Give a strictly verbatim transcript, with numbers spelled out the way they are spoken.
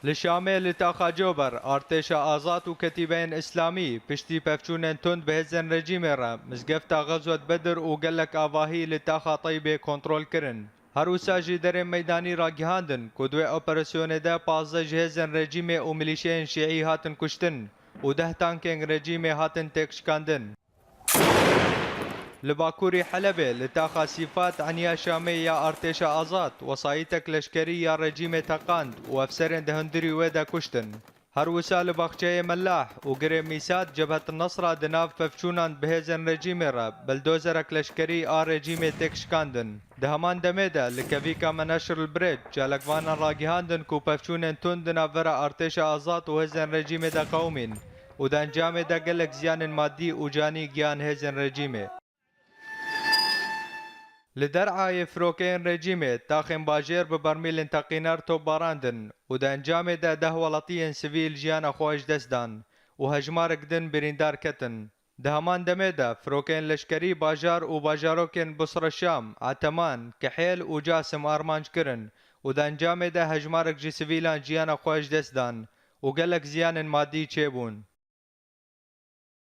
Li Şamê li taxa Cober, artêşa azad û ketîbeyên îslamî piştî pevçûnên tund bi hêzên rejîmê re mizgefta Xezwet Bedir û gelek avahî li taxa Teybê kontrol kirin. Her wisa jî derên meydanî ragihandin ku di wê operasyonê de pazdeh ji hêzên rejîmê û milîşeyên şîî hatin kuştin û deh tankên rejîmê hatin têkşikandin. Li bakurî Helebê, li taxa Sîfat, eniya Şamê ya artêşa azad, wesayîtek leşkerî ya rejîmê teqand û efserên di hundirî wê de kuştin. Her wisa li baxçeyê Melah û girê Mîsad, Cebhet Nesra di nav pevçûnan bi hêzên rejîmê re, bildozerek leşkerî a rejîmê têkşikandin. Di heman demê de li kevîka Meneşr li Birêt, çalakvanan ragihandin ku pevçûnên tund di navbera artêşa azad û hêzên rejîmê de qewimîn û di encamê de gelek ziyanên madî û canî gihan hêzên rejîmê. Li Der'ayê firokeyên rejîmê taxên bajêr bi bermîlên teqîner top barandin û di encamê de deh welatiyên sivîl jiyana xwe ji dest dan û hejmarek din birîndar ketin. Di heman demê de firokeyên leşkerî bajar û bajarokên Busre Şam, Eteman, Kihêl û Casim armanc kirin û di encamê de hejmarek ji sivîlan jiyana xwe ji dest dan û gelek ziyanên madî çêbûn.